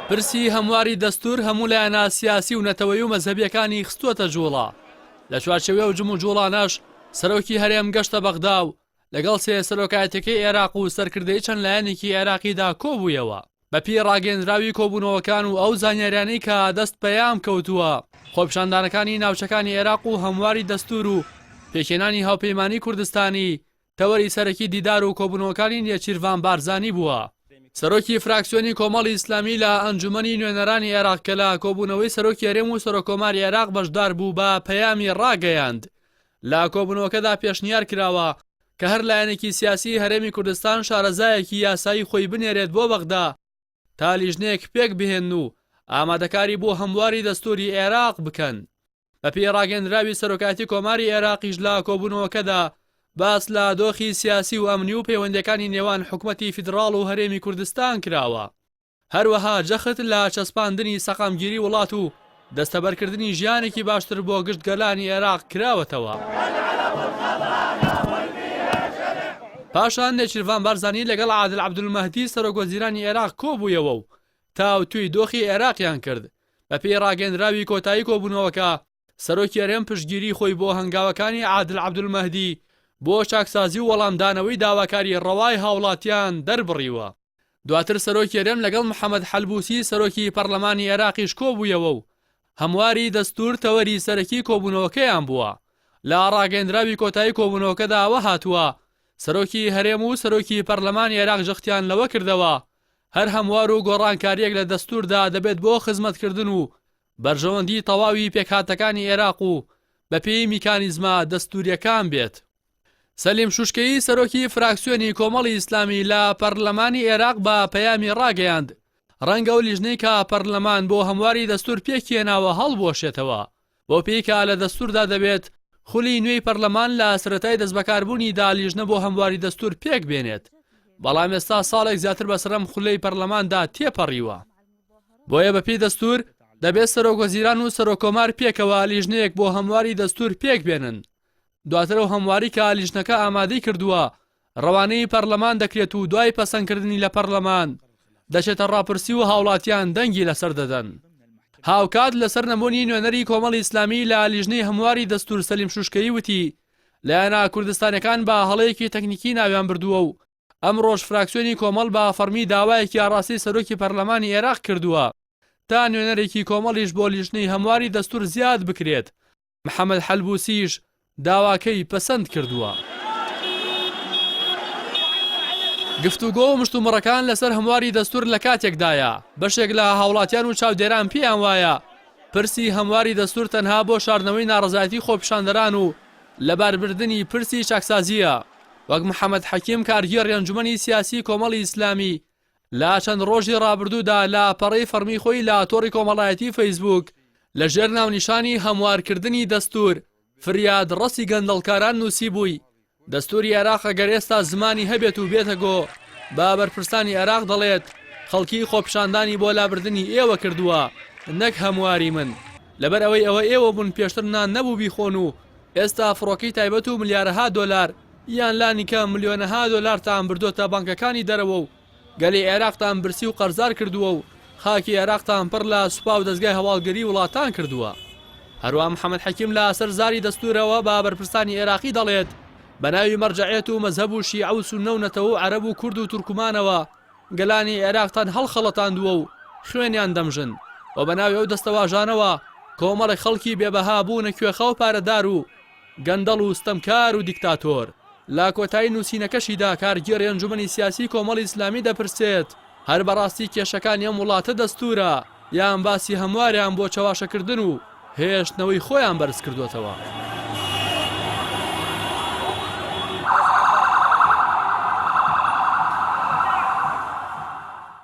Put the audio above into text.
پرسی هەمواری دەستوور هەموو لایەنە سیاسی و نەتەوەیی و مەزهەبییەکانی خستووەتە جووڵە. لە چوارچێوەی ئەو جموجووڵانەش سەرۆکی هەرێم گەشتە بەغدا و لەگەڵ سێ سەرۆکایەتیەکەی عێراق و سەرکردەی چەند لایەنێکی عێراقیدا کۆبوویەوە. بەپێی ڕاگەیەندراوی کۆبوونەوەکان و ئەو زانیاریانەی کە دەست پەیام کەوتووە، خۆپیشاندانەکانی ناوچەکانی عێراق و هەمواری دەستوور و پێکهێنانی هاوپەیمانی کوردستانی تەوەری سەرەکی دیدار و کۆبوونەوەکانی نێچیرڤان بارزانی بووە. سەرۆکی فراکسیۆنی کۆمەڵی ئیسلامی لە ئەنجومەنی نوێنەرانی عێراق کە لە کۆبوونەوەی سەرۆکی هەرێم و سەرۆککۆماری عێراق بەشدار بوو بە پەیامی ڕاگەیاند، لە کۆبوونەوەکەدا پێشنیار کراوە کە هەر لایەنێکی سیاسی هەرێمی کوردستان شارەزایەکی یاسایی خۆی بنێرێت بۆ بەغدا تا لیژنەیەک پێک بهێنن و ئامادەکاری بۆ هەمواری دەستووری عێراق بکەن. بەپێی ڕاگەندراوی سەرۆکایەتی کۆماری عێراقیش لە کۆبوونەوەکەدا باس لە دۆخی سیاسی و ئەمنی و پەیوەندیەکانی نێوان حکومەتی فیدڕاڵ و هەرێمی کوردستان کراوە. هەروەها جەخت لە چەسپاندنی سەقامگیری وڵات و دەستەبەرکردنی ژیانێکی باشتر بۆ گشت گەلانی عێراق کراوەتەوە. پاشان نێچیرڤان بارزانی لەگەڵ عادل عەبدولمەهدی سەرۆکوەزیرانی عێراق کۆبوویەوە و تاوتوێی دۆخی عێراقیان کرد. بەپێی ڕاگەیەندراوی کۆتایی کۆبوونەوەکە، سەرۆکی هەرێم پشتگیری خۆی بۆ هەنگاوەکانی عادل عەبدولمەهدی بۆ چاکسازی و وەڵامدانەوەی داواکاری ڕەوای هاوڵاتیان دەربڕیوە. دواتر سەرۆکی هەرێم لەگەڵ محەمەد حەلبوسی سەرۆکی پەرلەمانی عێراقیش کۆبوویەوە و هەمواری دەستوور تەوەری سەرەکی کۆبوونەوەکەیان بووە. لە ڕاگەیەندراوی کۆتایی کۆبوونەوەکەدا ئەوە هاتووە، سەرۆکی هەرێم و سەرۆکی پەرلەمانی عێراق جەختیان لەوە کردەوە، هەر هەموار و گۆڕانکارییەک لە دەستووردا دەبێت بۆ خزمەتکردن و بەرژەوەندی تەواوی پێکهاتەکانی عێراق و بەپێی میکانیزمە دەستوورییەکان بێت. سەلیم شوشکەیی سەرۆکی فراکسیۆنی کۆمەڵی ئیسلامی لە پەرلەمانی عێراق بە پەیامی ڕاگەیاند، ڕەنگە ئەو لیژنەی کە پەرلەمان بۆ هەمواری دەستوور پێکهێناوە هەڵبوەشێتەوە، بەو پێی کە لە دەستووردا دەبێت خولی نوێی پەرلەمان لە سەرەتای دەستبەکاربوونیدا لیژنە بۆ هەمواری دەستوور پێکبێنێت، بەڵام ئێستا ساڵێک زیاتر بەسەر ئەم خولەی پەرلەماندا تێپەڕیوە. بۆیە بەپێی دەستوور دەبێت سەرۆکوەزیران و سەرۆککۆمار پێکەوە لیژنەیەک بۆ هەمواری دەستوور پێکبێنن. دواتر ئەو هەمواری کە لیژنەکە ئامادەی کردووە ڕەوانەی پەرلەمان دەکرێت و دوای پەسەندکردنی لە پەرلەمان دەچێتە ڕاپرسی و هاوڵاتیان دەنگی لەسەر دەدەن. هاوکات لەسەر نەبوونی نوێنەری کۆمەڵی ئیسلامی لە لیژنەی هەمواری دەستوور سەلیم شوشکەیی وتی لایەنە کوردستانیەکان بە هەڵەیەکی تەکنیکی ناویان بردووە و ئەمڕۆش فراکسیۆنی کۆمەڵ بە فەڕمی داوایەکی ئاڕاستەی سەرۆکی پەرلەمانی عێراق کردووە تا نوێنەرێکی کۆمەڵیش بۆ لیژنەی هەمواری دەستوور زیاد بکرێت محەمەد حەلبوسیش داواکەی پەسەند کردووە. گفتوگۆ و مشتومڕەکان لەسەر هەمواری دەستور لە کاتێکدایە، بەشێک لە هاوڵاتیان و چاودێران پێیان وایە پرسی هەمواری دەستور تەنها بۆ شاردنەوەی ناڕەزایەتی خۆپیشاندەران و لەباربردنی پرسی چاکسازییە، وەک محەمەد حەکیم کارگێڕی ئەنجومەنی سیاسی کۆمەڵی ئیسلامی لە چەند ڕۆژی ڕابردوودا لە پەڕەی فەڕمی خۆی لە تۆڕی کۆمەڵایەتی فەیسبووک لە ژێر ناونیشانی هەموارکردنی دەستوور فریاد ڕەسی گەندەڵکاران نووسیبووی، دەستووری عێراق ئەگەر ئێستا زمانی هەبێت و بێتە گۆ بە بەرپرسانی عێراق دەڵێت خەڵکی خۆپیشاندانی بۆ لابردنی ئێوە کردووە نەک هەمواری من لەبەر ئەوەی ئەوە ئێوە بوون پێشتر نان نەبوو بیخۆن و ئێستا فڕۆکەی تایبەت و ملیارەها دۆلار یان لانیکەم ملیۆنەها دۆلارتان بردۆتە بانکەکانی دەرەوە و گەلی عێراقتان برسی و قەرزار کردووە و خاکی عێراقتان پڕ لە سوپا و دەزگای هەواڵگری وڵاتان کردووە. هەروا محەمەد حەکیم لە سەر زاری دەستوورەوە بە بەرپرسانی عێراقی دەڵێت، بە ناوی مەرجەعیەت و مەزهەب و شیعە و سوننە و نەتەوە و عەرەب و کورد و تورکمانەوە گەلانی عێراقتان هەڵخەڵەتاندووە و خوێنیان دەمژن و بە ناوی ئەو دەستەواژانەوە کۆمەڵێک خەڵکی بێ بەها بوونە کوێخا و پارەدار و گەندەڵ و ستەمکار و دیکتاتۆر. لە کۆتایی نووسینەکەشیدا کارگێڕی ئەنجومەنی سیاسی کۆمەڵی ئیسلامی دەپرسێت، هەر بەڕاستی کێشەکانی ئەم وڵاتە دەستوورە یان باسی هەمواریان بۆ چەواشەکردن و هێشتنەوەی خۆیان بەرزکردۆتەوە؟